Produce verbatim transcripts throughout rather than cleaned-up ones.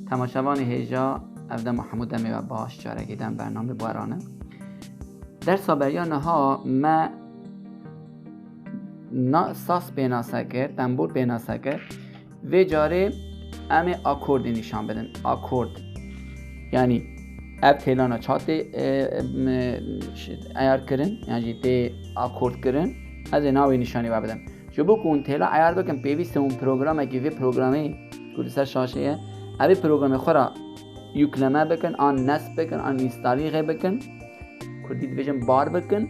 Temaşevanê hêja, ev dema hemû demê we baş, carekê din bernamê bi we re ne. Dersa beriya niha me na saz pênase kir, tembûr pênase kir. Vê carê em ê akordê nîşan bidin. Akord. Yanî ev têlana ça tê, e, e, ş-, eyar kirin, yan jî tê akord kirin. Ez ê navê nîşanî we bidim. Ji bo ku hûn têla eyar bikin, pêwîst e hûn programekî, vê programê ku li ser şaşê ye, evê programê xwe re yükleme bikin, an nesb bikin, an înstalî xê bikin. Kurdî dibêjin bar bikin.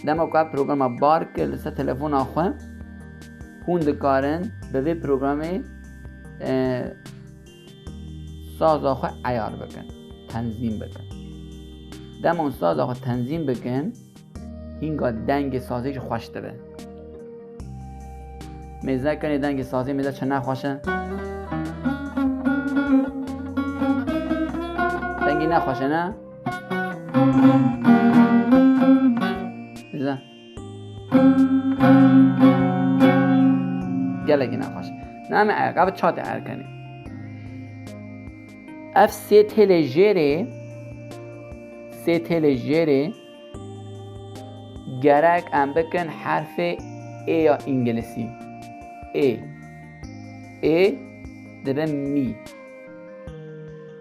Dema ku ev programa bar kir li ser telefona xwe, hûn dikarin bi vê programê, e, saza xwe eyar bikin, tenzîm bikin. Dema hûn saza xwe tenzîm bikin, hînga dengê sazê jî xweş dibe. Mêze kenê dengê sazê mêze çi nexweş e? Dengê nexweş e, ne? Mêze. Gelekî nexweş. Name ev, ev çate erkenê. Ev sê têlê jêrê, sê têlê jêrê gerek em bikin herfê ê ya îngilîsî. Ê. Ê dibe mî.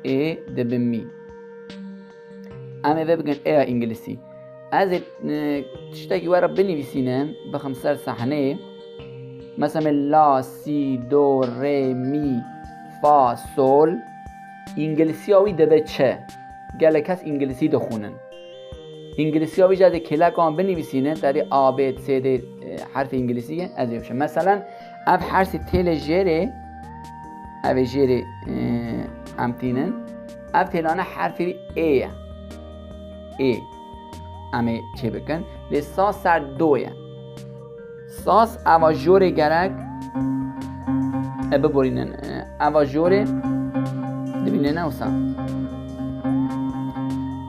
Ê dibe mî. Em ê vê bikin ê ya îngilîsî. Ez ê, e, tiştekî we re binivîsînim, bixim ser sahneyê. Mesela la, si, do, re, mî, fa, sol. Îngilîsiya wî dibe çi? Gelek kes îngilîsî dixwînin. Îngilîsiya wî jî ez ê kêleka wan binivîsînim, terî A, B, C, D, e, herfê îngilîsî ye, ez ê bişim. Meselen, ev herfê têlê jêrê, ev ê jêrê, e, em tînin. Ev têlane herfê wî ê ye. Ê. Em ê çê bikin. Lê sa ser do ye. Saz eva jorê gerek e biborînin. Eva jorê dibînine wisa.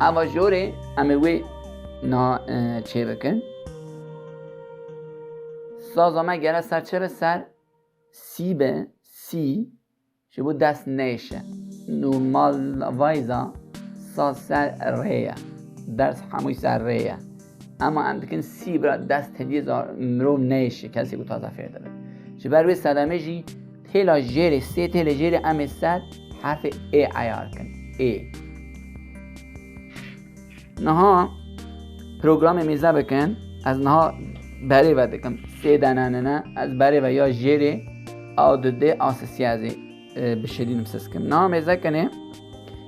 Eva jorê em ê wê na, e, çê bikin. Saza me gere ser çi be? Ser sî be, sî. Ji bo dest neyşe. Normal vayza saz ser rê ye. Ders hemû ser rê ye. Ema em dikin sî bira dest heviyê za mirov neyşe, kesê ku taze fêr dibe. Ji ber wê sedemê jî têla jêrê, sê têlê jêrê em ê ser herfê ê eyar kin. Ê. Niha programê mêze bikin, ez niha berê ve dikim. Sê dene nine, ez berê ve ya jêrê A du D A sisiyê ez ê, e, bişirînim siskim. Niha mêze kenê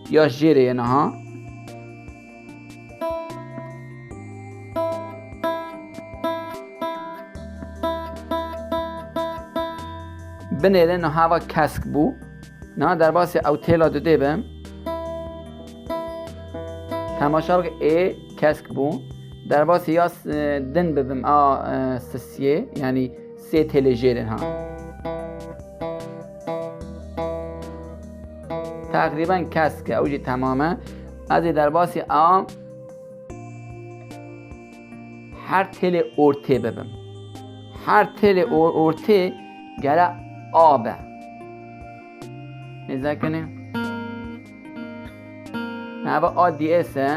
ya jêrê ye niha. Binêre niha va kesk bû. Na derbasî ew têla dudê bim. Temaşa bike, ê kesk bû. Derbasî ya s-, din bibim a, e, sisiyê, yanî sê têlê jêrin ha. Teqrîben kesk e, ew jî temam e. Ez ê derbasî a her têlê ortê bibim. Her têlê or-, ortê gere a be. Mêze kenê. Nava a diyes e.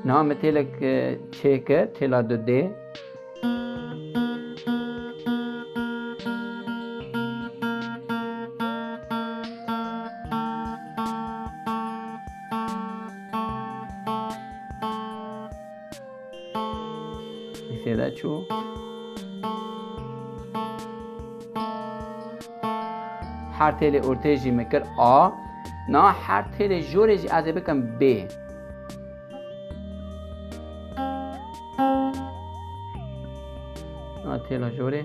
Niha me têlek, e, çêkir, têla dudê. Lîsê de çû. Her têlê ortê jî me kir a. Na her têlê jorê jî ez ê bikim bê. Na têla jorê.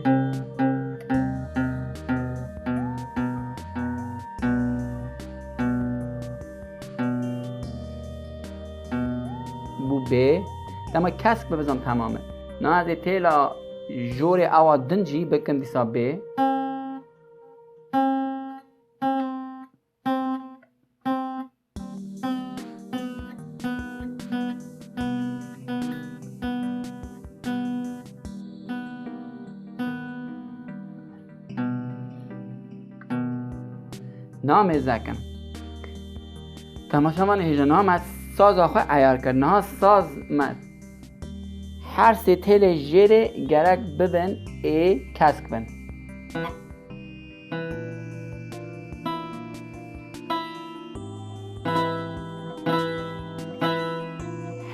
Bû bê. Dema kesk bibizan temam e. Na ez ê têla jorê ewa din jî bikim dîsa bê. Niha mêze kin. Temaşevanê hêja, niha me saza xwe eyar kir. Niha saz me, hersê têlê jêrê gerek bibin ê kesk bin.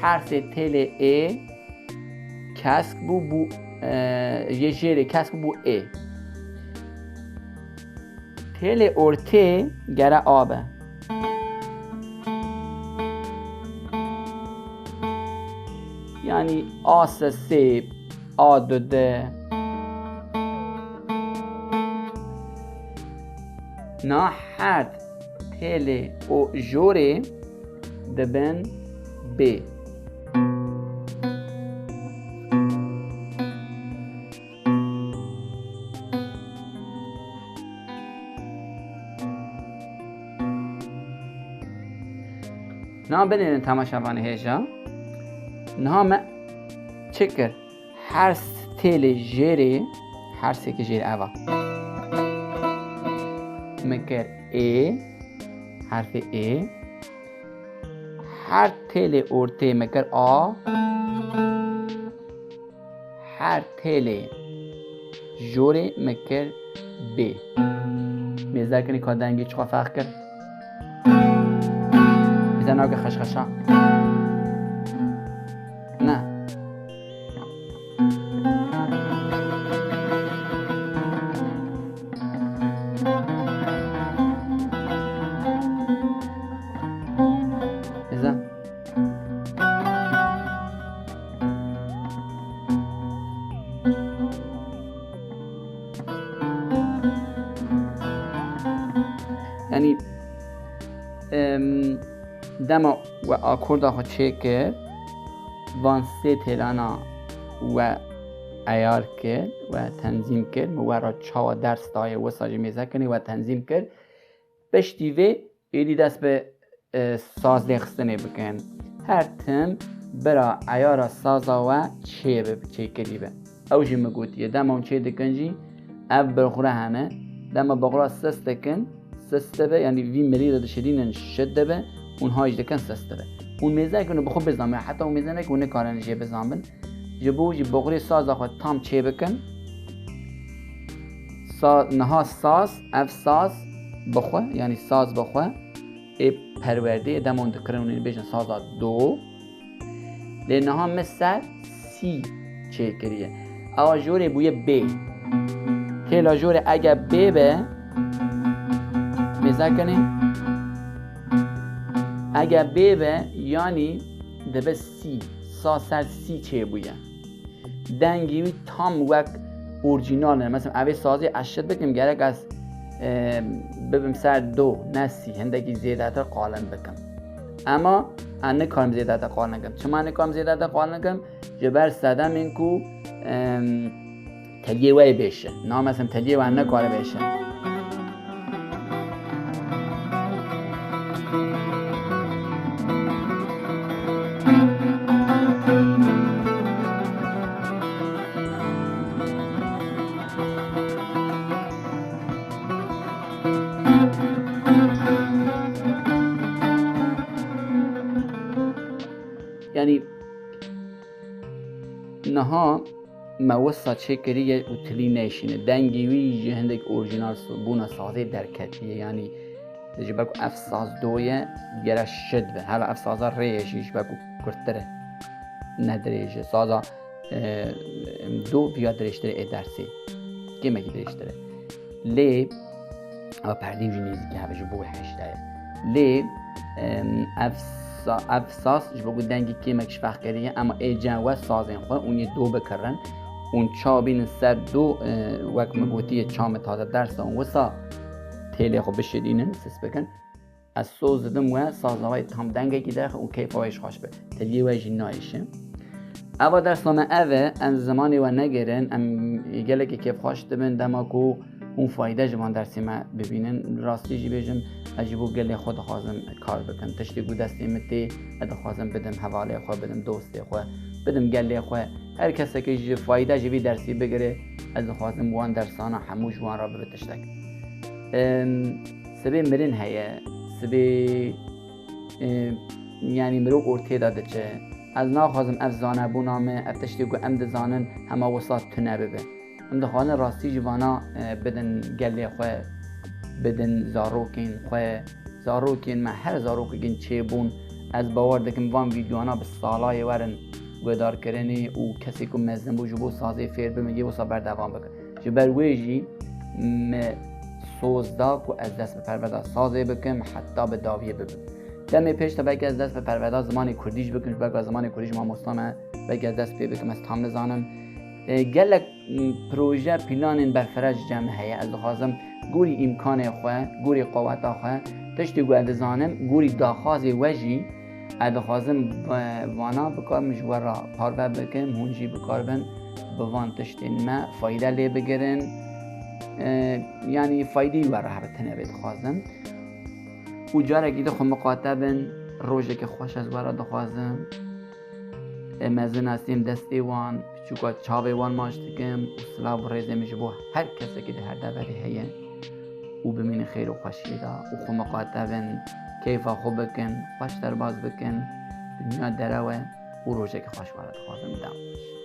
Hersê têlê ê kesk bû, bû, e, yê jêrê kesk bû ê. Têlê ortê gere a be. Yanî a se sê, a du di. Na her têlê û jorê dibin bê. Niha binêrin temaşevanê hêja. Niha me çi kir? Hers têlê jêrê, hersêkê jêrê eva. Me kir ê, herfê ê. Her têlê ortê me kir a. Her têlê jorê me kir bê. Mêze kinî ka dengê çiqa ferq kir? Mêze nake xeşxeşa. Ne. Mêze. Yanî, em, dema we akorda xwe çêkir, van sê têlana we eyar kir, we tenzîm kir, min we re çawa ders daye, wisa jî mêze kinê we tenzîm kir. Piştî vê êdî dest bi, e, saz lêxistinê bikin. Her tim bira eyara saza we çê bi, çêkirî bi. Ew jî min gotiye, dema hûn çê dikin jî ev bi xwe re hene. Dema bi xwe re sist dikin, sist dibe, yanî vî mirî de dişirînin şit dibe, hûn ha jî dikin sist dibe. Hûn mêze kin û bi xwe bizanbin, heta hûn mêze nekin hûn nikarin jê bizanbin. Ji bo jî boxurê saza xwe tam çê bikin. Sa-, niha saz, ev saz bi xwe, yanî saz bi xwe ê perwerdeyê, dema hûn dikirin hûn ê bêjin saza do. Lê niha min ser sî çêkiriye. Ewa jorê bûye bê. Têla jorê ege bê be, mêze kinê. Ege bê be, yanî dibe sî. Sa ser sî çêbûye. Dengê wî tam wek orîjînal e. Mesela, evê sazê ez şit bikim, gerek ez, e, bibim ser do, ne sî, hindekî zêdetir qalin bikim. Ema ez nikarim zêdetir qalin kim. Çima nikarim zêdetir qalin kim? Ji ber sedemên ku, em, teliyê we yê bêş e. Na, mesela, teliyê we nikare bêş e. Yanî, niha me wisa çêkiriye û tilî neyşîne. Dengê wî ji hindek orîjînal s-, bûna sazê derketiye. Yanî ji ber ku ev saz do ye, gere şit be. Hela ev saza rê ye jî ji ber ku kurtir e. Ne dirêj e. Saza, e, do viya dirêjtir e ê dersê. Kêmekî dirêjtir e. Lê, ew perdê jî nêzîkî hebe ji bo wê heşt de ye. Lê, em, ev sa-, ev saz ji bo ku dengî kêmek ji ferq kiriye, ema ê cem we sazên xwe ûn yê do bikirin, ûn çawa bînin ser do, e, wek min gotiye, çawa min taze ders da, ûn wisa têlê xwe bişirînin, sis bikin. Ez soz didim we, saza we tam dengekî derxe û keyfa we jî xweş be. Tiliyê we jî nayêşe. Eva dersa me ev e, em zimanê we negirin, em gelekî kêfxweş dibin, dema ku hûn fayde ji van dersê me bibînin. Rastî jî bêjim, ez ji bo gelê xwe dixwazim kar bikim. Tiştê ku destê min tê, ez dixwazim bidim hevalê xwe, bidim dostê xwe, bidim gelê xwe. Her kesekî ji fayde ji vî dersî bigire, ez dixwazim wan dersana hemû ji wan re bibe tiştek. Em, Sibê mirin heye, sibê, e, yanî mirov ortê de diçe. Ez naxwazim ev zanebûna me, ev tiştê ku em dizanin hema wisa tune bibe. Em dixwazin rastî jî vana, e, bidin gelê xwe, bidin zarokên xwe. Zarokên me, her zarokekî çêbûn. Ez bawer dikim van vîdyoana bi salayê werin guhdarkirinê û kesê ku mezin bû ji bo sazê fêr bibin, yê wisa berdewam bikin. Ji ber wê jî me soz da ku ez dest bi perwerda sazê bikim, heta bi dawiyê bibim. Demê pêş de belkî ez dest bi perwerda zimanê kurdî jî bikim, ji ber ku ez zimanê kurdî ji mamosta me, belkî ez dest pê bikim, ez tam nizanim. E, gelek, m, proje, planên berfireh ji cem heye. Ez dixwazim gorî îmkanê xwe, gorî qeweta xwe, tiştê ku ez dizanim, gorî daxwazê we jî, ez dixwazim va-, vana bikarim ji we re parve bikim, hûn jî bikaribin bi van tiştên me fayde lê bigirin. E, yanî faydeyî we re hebe, tenê vê dixwazim. Û carekî di xwe miqate bin, rojeke xweş ez we re dixwazim. E, mezin estêm destê wan, piçûka çavê wan maç dikim û silav û rêzê min ji bo her kesekî di her deverê heye û bimînin xêr û xweşiyê de û xwe miqate bin, keyfa xwe bikin, xweş derbas bikin, dinya derew e û rojeke xweş we re dixwazim. Dem xweş.